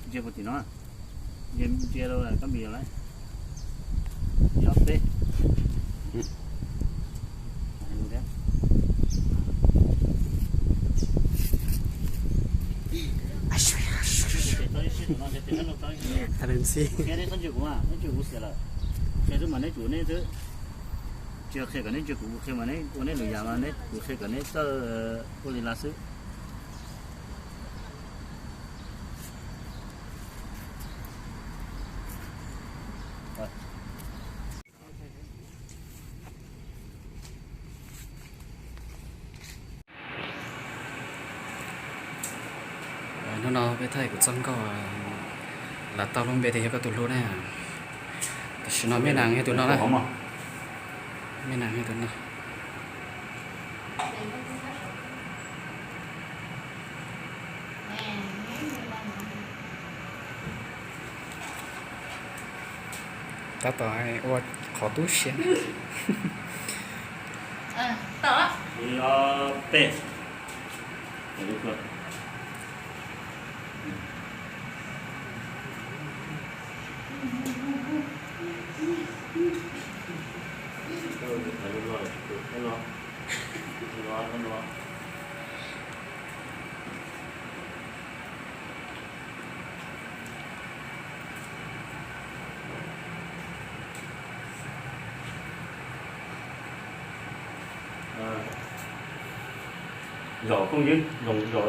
Ntsia puag tim no, ntsia rau kab npis lawm, ob peb. Qhia tsis mas neb tsuas neb xwb, tsis qhia kom neb ntsia kuv, kuv qhia mas neb ua neb lwm yam mas neb kuv qhia kom neb txawj ua li lawm xwb. Hnub no peb thaij kuv txoj nkauj lam tau lub npe tias yog koj tus hlub na. Tam sim no Mej Nas yog tus no na. Mej Nas yog tus no. Tab tom ua qhov tub siab. Peb. Zaum phooj ywg, zaum zaum.